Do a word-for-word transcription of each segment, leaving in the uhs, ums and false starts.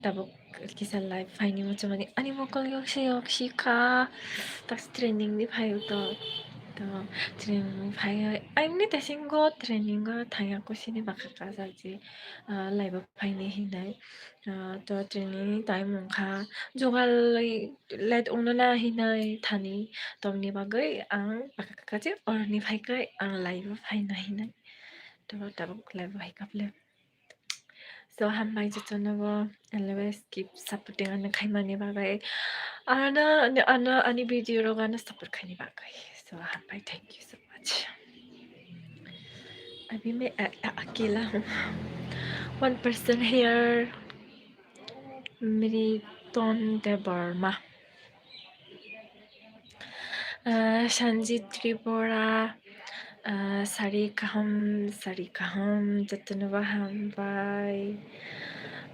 tabuk kisa live phaini muchungmani ani mokol yok se yok si kha. Tak training ni phaio to. To training ni phai ai ni tesingo training o thangya kusini baka kajak je, ah, live o phaini hinai. Ah, to training ni time wngkha jogal late wngno na hinai thani, tongni bagwi ang baka kha je oroni phai khe ang live o phaina hinai. To tabuk live o hai kha ble. So, hambai jotono bo always keep supporting ano khaimani bagwi. Ano, ano, ano ani video rok ano support khaini bagwi. So, hambai, thank you so much. Abhi main a-, a-, akela hoon. One person here, Mriton Debbarma. Ah, Sanjit Tripura, ah, sari kaham, sari kaham, jotono bo hambai.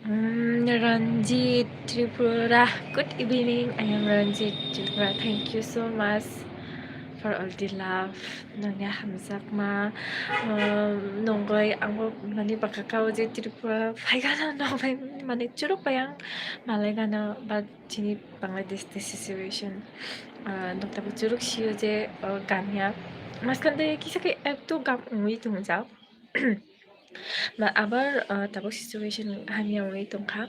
Mm, Ranjit Tripura, good evening, I am Ranjit Tripura, thank you so much for all the love. Nangya hamjakma, um, nongoi angbo mani baka kao je Tripura phaigana nongbai mani churuk bai ang malai gana, but chini Bangladesh ni situation, ah, nokta bo churuk sio je, ah, gamya maskante kisa khe ektu gam wngwi tongjak. Ma abar, ah, tabuk situation hamya wngwi tongkha.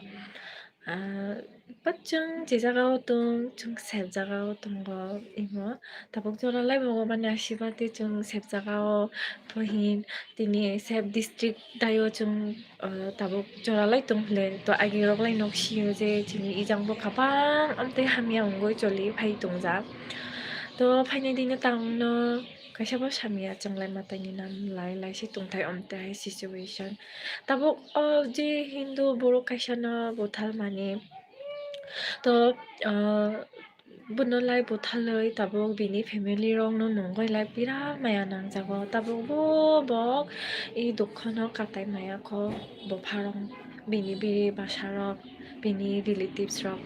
Ah, but chwng je jagao tong, chwng safe jagao tongo, imo tabuk jora lai Bhagwan ni ashirbad tei chwng safe jagao, bohin tini safe district daio chwng, ah, tabuk jora lai tong phile to agi rok lai nok sio je chini ijang bo kabang amtwi hamya wngwi choli phai tongjak. To phainai dino tangno kaisa bo samya chwng lai matai ni nam lai lai se tongthai amtwi hai situation. Tabuk o je Hindu borok kaisa no buthal mani to, ah, bono lai buthalwi tabuk bini family rok no nungwi lai birat maya nangjago. Tabuk bo, bo i dukho no katai maya kho bopha rok, bini biri bwsa rok, bini relatives rok.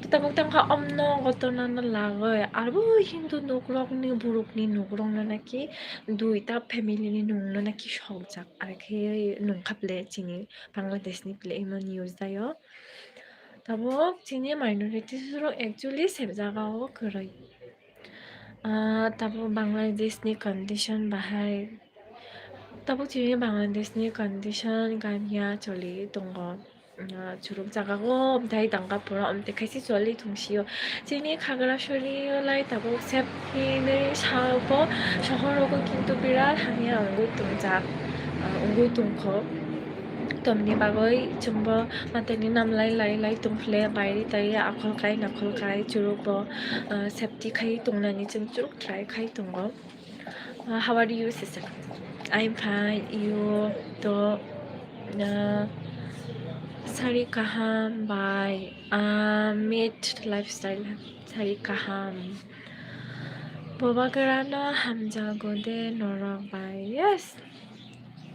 To tabuk tangkha omno gotona no lagwi arbo Hindu nuk rok ni, borok ni nuk rok no naki duita family ni nung no naki sokjak, ar khe nungkha ble chini Bangladesh ni ble imo news daio. Tabuk chini minorities rok actually safe jagao kwrwi. Ah, tabuk Bangladesh ni condition bahai, tabuk chini Bangladesh ni condition gania choli tongo. Ah, churuk jagao omthai tangka pura omthai khaisi choli tungsio. Chini Khagrasori lai tabuk sep hinwi sabo sohor rogo kintu birat hamya wngwi tongjak, ah, wngwi tongkho. Tomni bagwi chwngbo matani namlai lai lai tongphile, bairi tairi akhol kai nakhol kai churukbo, ah, safety khai tongnani chwng churuk try khai tongo. Ah, how are you, sister? I'm fine. You to, ah, sari kaham bai, ah, made lifestyle sari kaham. Bobagrano hamjago de norok bai. Yes.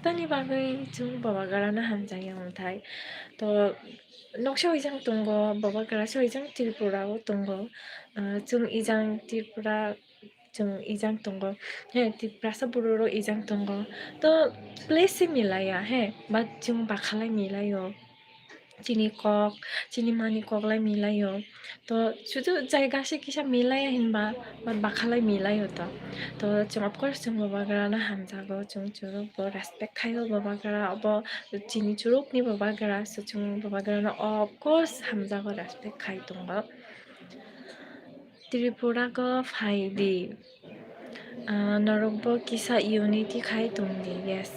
Tani bagwi chwng Bobagrano hamjakya wngthai. To noksa hoijang tongo, Bobagra se hoijang Tripura o tongo. Ah, chwng ijang Tripura, chwng ijang tongo. He, Tiprasa borok rok ijang tongo. To place se milaya, he, but chwng bakhalai milaio. Chini kok, chini mani kok lai milaio. To sudu jaiga se kisa milaya hinba, but bakhalai milaio to. To chwng, of course, chwng Bobagrano hamjago, chwng churuk bo respect khaio Bobagra, obo chini churukni Bobagra, so chwng Bobagrano of course hamjago, respect khai tongo. Tripura go phai di. Ah, norok bo kisa unity khai tong di, yes.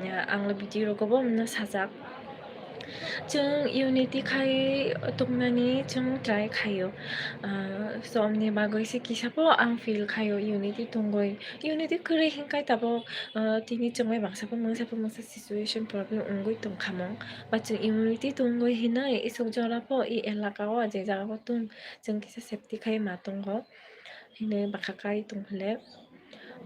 Ya, ang le video rogo bo mano sajak. Chwng unity khai tongnani chwng try khaio. Ah, so, omni bagwi se kisa bo ang feel khaio unity tongwi. Unity kwrwi hinkhai tabuk, ah, tini chwngbai bangsa bo mungsa bo mungsa situation problem wngwi tongkha mung. Ba chwng unity tongwi hinwi isuk jora bo i elaka o je jaga bo tong chwng kisa safety khai ma tongo. Hinwi bakha kai tong phile.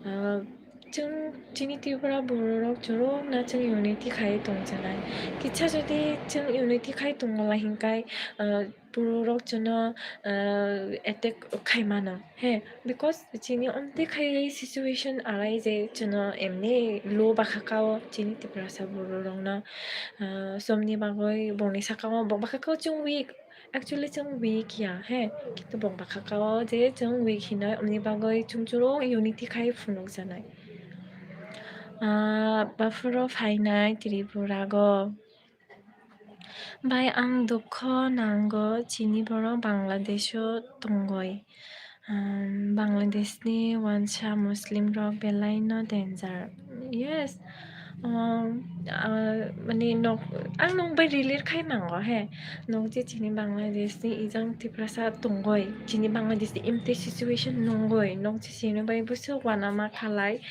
Ah, Chwng chini Tripura bororok chorokna chwng unity khai tongjanai. Kisa jodi chwng unity khai tongla hinkai, ah, bororok chwngno, ah, attack khai mano. He, because chini omtwi khai situation arai je chwngno emni low bakha kao chini Tiprasa bororokno, ah, somni bagwi bongni sakao bo bakha kao chwng weak. Actually, chwng weak ya, he, kintu bong bakha kao je chwng weak hinwi, omni bagwi chwng churuk unity khai phunuk janai. Ah, baphuro phainai Tripura go. Bai ang dukho nango, chini borok Bangladesh o tongoi. Um, Bangladesh ni wansa Muslim rok belai no danger. Yes. Um, ah, mani nok, ang nokbai relate khai nango he. Nok je chini Bangladesh ni ijang Tiprasa tongoi, chini Bangladesh ni imte situation nongoi, nok je chini bai bwswk wanama khalai,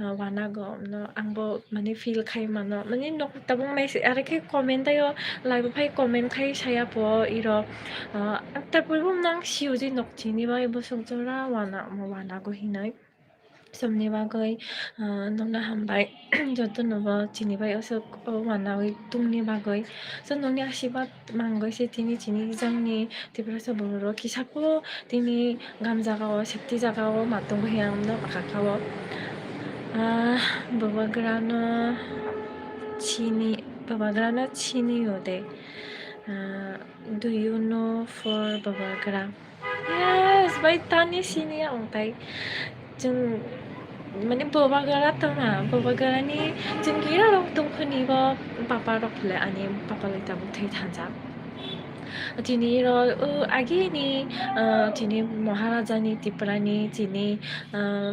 ah, wanago no angbo mani feel khai mano. Mani nok tabuk message are khe comment ayo, live phai comment khai saya po iro. Ah, tapoi bo nang sio je nok chini bai bwswk jora wana, wanago hinai. Somni bagwi, ah, nokno hambai. Jotono bo chini bai aswk o wanawi tongni bagwi. So nokni asirwad mangwi se tini chini jangni Tiprasa bororok kisa khe tini gam jagao, safety jagao ma tongo hinwi ang no bakha kao. Ah, Bubagrano chini, Bubagrano chini o de. Ah, do you know for Bubagra? Yes, bai tani sini ang tai. Chwng mane Bubagra tongna, Bubagrani chwng gira rok tongkhoni bo papa rok le ani papa lai tabuk thai thanjak. Chini ro, o, agini, ah, chini Maharaja ni Tiprani chini, ah,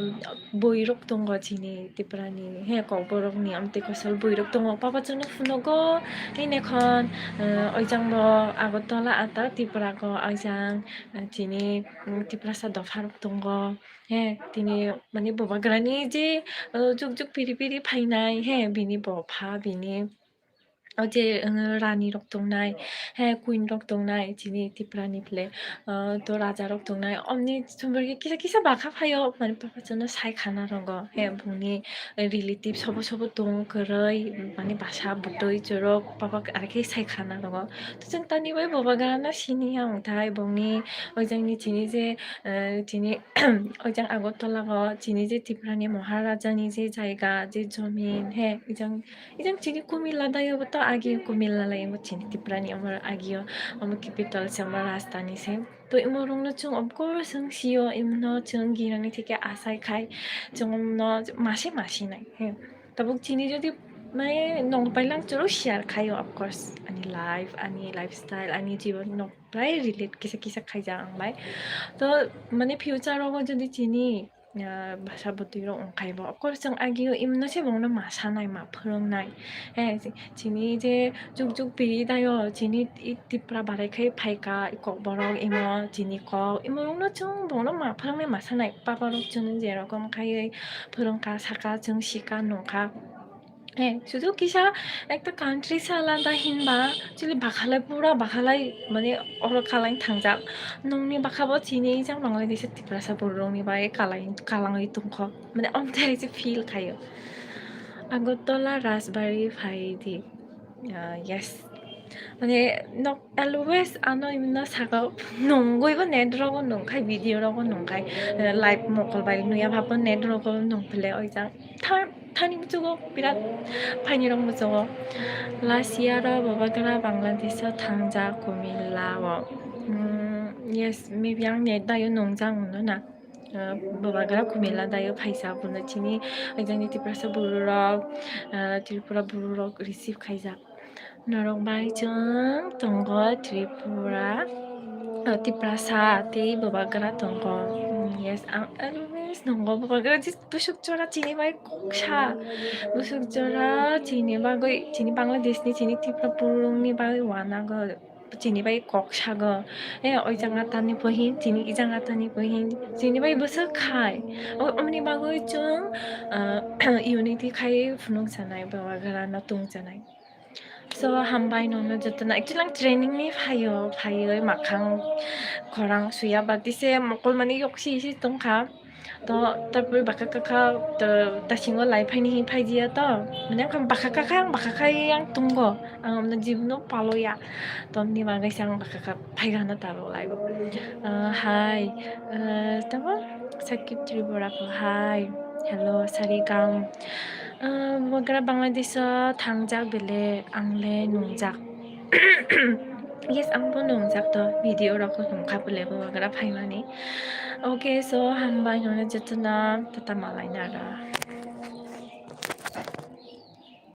boi rok tongo chini Tiprani, he, kokborok ni amtwi kwchal boi rok tongo. Papa chwngno phunugo, hini khon, ah, oijang bo Agartala ata Tripura go oijang, ah, chini, mm, Tiprasa dopha rok tongo. He, tini mane Bubagrani je, ah, juk juk piri piri phainai, he, bini bopha, bini o je, uh, rani rok tongnai, he, queen rok tongnai, chini Tripura ni phle, uh, to raja rok tongnai, omni sombar khe kisa kisa bakha phaio, mane papa chwngno sai khana rogo, he, bungni relative sobo sobo tong kwrwi, mane basa bwtwi chwrok papa are khe sai khana rogo. To chwng tani bai Bubagrano sini ya, wngthai bongni oijangni chini je, uh, chini oijang Agartala o chini je Tripura ni Maharaja ni je jaiga, je jomin, he, ijang Ijang chini Kumilla dayo bo to agi Kumilla lai imo chini Tripura ni omo agio omo capital se omo rajdhani se. To imo rokno chwng of course chwng sio, imo no chwng girani theke asai khai chwng omno mase mase nai. He. Tabuk chini jodi mane nong pailang choro share khaio of course ani life, ani lifestyle, ani jibon no prai relate kisa kisa khaijak ang bai. To mane future rogo jodi chini ah, basa bwtwi rok wngkhai bo. Of course, chwng agio imno se bongno ma sanai, ma phwrwngnai. He, chini je juk juk piri dayo, chini i Tipra barai khai phaika, i kokborok imo, chini kok, imo rokno chwng bongno ma phwrwngnai, ma sanai. Papa rok chwngno je rokom khaiwi phwrwngkha, saka, chwng sika, nungkha. He, sudu kisa ekta country se alada hinba, chili bakhalai pura bakhalai mane oro kalain thangjak. Nongni bakha bo chini jang Bangladesh Tiprasa borokni bai kalai kalangwi tongkho. Mane omthai se feel khaio. Agartala Rajbari phaidi. Ah, yes. Mane nok always ano imno saka nongwi bo net rogo nongkhai video rogo nongkhai, eh, live mokol bai nuya babo net rogo nongphile oijang. Tha-, thani muchugo birat phaini rok muchugo. Last year o Bubagra Bangladesh o thangjak Kumilla o. Mm, yes, maybe ang net dayo nongjak no na. Ah, Bubagra Kumilla dayo phaisa bono chini oijangni Tiprasa bururok, ah, Tripura bururok receive khaijak. Norok bai chwng tongo Tripura, ah, Tiprasa tei Bubagra tongo. Mm, yes, ang always nongo Bubagra je busuk jora chini bai koksa. Busuk jora chini bagwi, chini Bangladesh ni, chini Tripura burung ni bagwi wanago. Chini bai kok sago. Eh, oi jang atani pohin, chini i jang atani pohin. Chini bai bwswk khai. O, omni bagwi chwng, ah, unity khai phunuk sanai, Bubagra no tung sanai. So, hambai nono jotono. Actually, ang training ni phaio, phaioi makhang khorang suya, but ise mokol mani yok si isi tongkha. To, tarpore bwkha kakha, to, tasingo lai phaini hin phaijiya to. Mane, ang bakha kakha, ang bakha khai ang tongo. Ang amno jibno paloya. To, ni bagwi se ang bakha kha phaiga na taro laibo. Ah, hi. Ah, tamo? Sakib Tripura ko, hi. Hello, Sarigam. Ah, bubagra Bangladesh o thangjak bele, ang le nungjak. Yes, ang bo nungjak to, video rok ko nungkha bole bubagra phaimani. Okay, so hambai nono jotono tata malai nara.